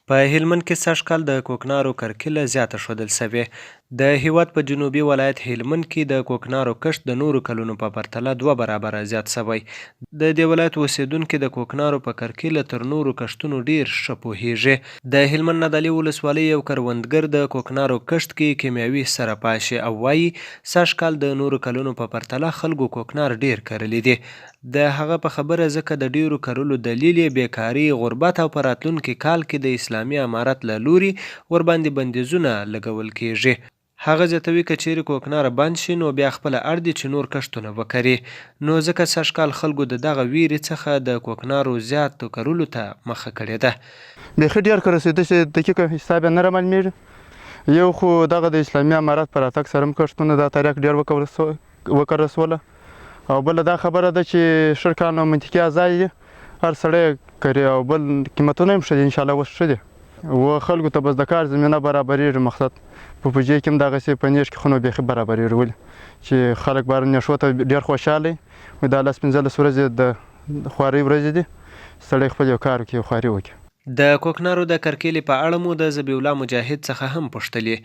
په هلمند کې سږ کال د کوکنارو کرکیله زیاته ښودل شوې. د هېواد په جنوبي ولایت هلمند کې د کوکنارو کښت د نورو کلونو په پرتله دوه برابره زیات شوی. د دې ولایت اوسېدونکي د کوکنارو په کرکیله تر نورو کښتونو ډېر ښه پوهېږي. د هلمند نادعلي ولسوالۍ یو کروندګر د کوکنارو کښت کې کیمیاوي سره پاشي او وايي، سږ کال د نورو کلونو په پرتله خلکو کوکنار ډېر کرلي دي. د هغه په خبره ځکه د ډېرو کرلو دلیل یې بېکاري، غربت او په راتلونکي کال کې د اسلامي امارت له لوري ورباندې بندیزونه لګول کېږي. هغه زیاتوي، که چېرې کوکنار بند شي نو بیا خپله اړ دي چې نور کښتونه وکري، نو ځکه سږ کال خلکو د دغه وېرې څخه د کوکنارو زیاتو کرلو ته مخه کړې ده. بیخي ډېر کرل شوي، داسې دقیق حساب یې نه رامعلومېږي. یو خو دغه د اسلامي امارت په راتګ سره هم کښتونه دا تریاک ډېر وکرل شوله. او بله دا خبره ده چې ښه کال نو منطقي ازادي دي، هر سړی کري، او بل قیمتونه هم ښه دي، انشاءالله اوس ښه دي و خلکو ته، بس د کار زمینه برابرېږي. مقصد په پوجې کې هم دغسې، په نیش کې خو نو بیخي برابرېږي، ولې چې خلک بار نیښو ته ډېر خوشحاله وي. دا 10 15 ورځې د خوارۍ ورځې دي، سړی خپل یو کار وکړي، خواري وکړي. د کوکنارو د کرکیلې په اړه مو د ذبیح الله مجاهد څخه هم پوښتلي.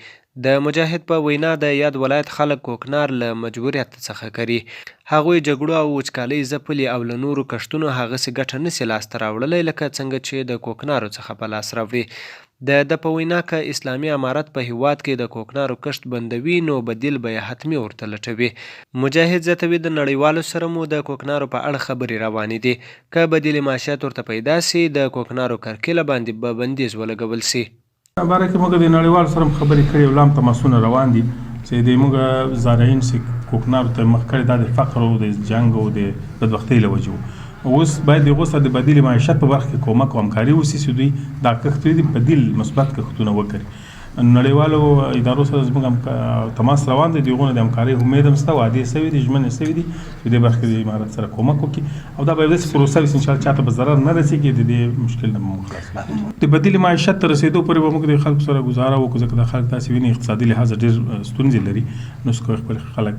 د مجاهد په وینا د یاد ولایت خلک کوکنار له مجبوریت څخه کري. هغوی جګړو او وچکالۍ ځپلي او له نورو کښتونو هغسې ګټه نسي لاسته راوړلی لکه څنګه چې د کوکنارو څخه په لاس راوړي. د ده په وینا که اسلامي امارت په هیواد کې د کوکنارو کښت بندوي نو بدیل به یې حتمي ورته لټوي. مجاهد زیاتوي، د نړیوالو سره مو د کوکنارو په اړه خبرې روانې دي. که بدیل معاشیت ورته پیدا سي د کوکنارو کرکیله باندې به بندیز ولګول سي. باره کې موږ د نړیوالو سره هم خبرې کړې او لا هم تماسونه روان دي چې د موږ زارعین چې کوکنارو ته مخ کړي، دا د فقر او د جنګ او د بدبختۍ له وجې وو. اوس باید د هغو سره د بدیل معیشت په برخه کې کومک او همکاري وشي چې دوی دا کښت پرېږدي، بدیل مثبت کښتونه وکري. نړیوالو ادارو سره زموږ تماس روان دی، د هغو نه د همکارۍ امید هم شته، وعدې شوې دي، ژمنې شوې دي چې دې برخه کې د امارت سره کومک وکړي، او دا به یو داسې پروسه وي چې انشاءالله چاته به ضرر نه رسېږي، د دې مشکل نه به موږ خلاص کړو. د بدیل معیشت تر رسېدو پورې به موږ د خلکو سره ګزاره وکړو، ځکه دا خلک تاسې وینئ اقتصادي لحاظه ډېر ستونزې لري، نو څه کوي خپل خلک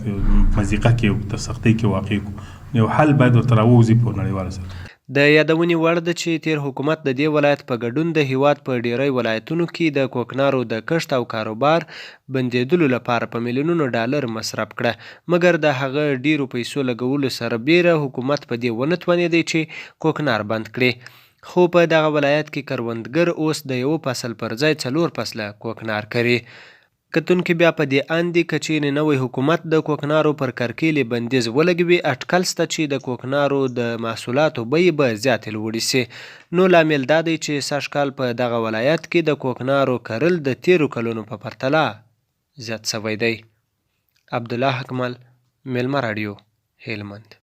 مضیقه کې او تر سختۍ کې واقع کړو. یو حل باید ورته راووځي په نړیواله سطح. د یادونې وړ ده چې تېر حکومت د دې ولایت په ګډون د هېواد په ډېری ولایتونو کې د کوکنارو د کښت او کاروبار بندېدلو لپاره په میلیونونو ډالر مصرف کړه، مګر د هغه ډېرو پیسو لګولو سربېره حکومت په دې ونه توانېدی چې کوکنار بند کړي. خو په دغه ولایت کې کروندګر اوس د یوه فصل پر ځای څلور فصله کوکنار کري. کتونکي بیا په دې اند دي، که چېرې نوی حکومت د کوکنارو پر کرکیلې بندیز ولګوي، اټکل شته چې د کوکنارو د محصولاتو بیې به زیاتې لوړې شي. نو لامل دا دی چې سږ کال په دغه ولایت کې د کوکنارو کرل د تېرو کلونو په پرتله زیات شوی دی. عبدالله حقمل، مېلمه راډیو، هلمند.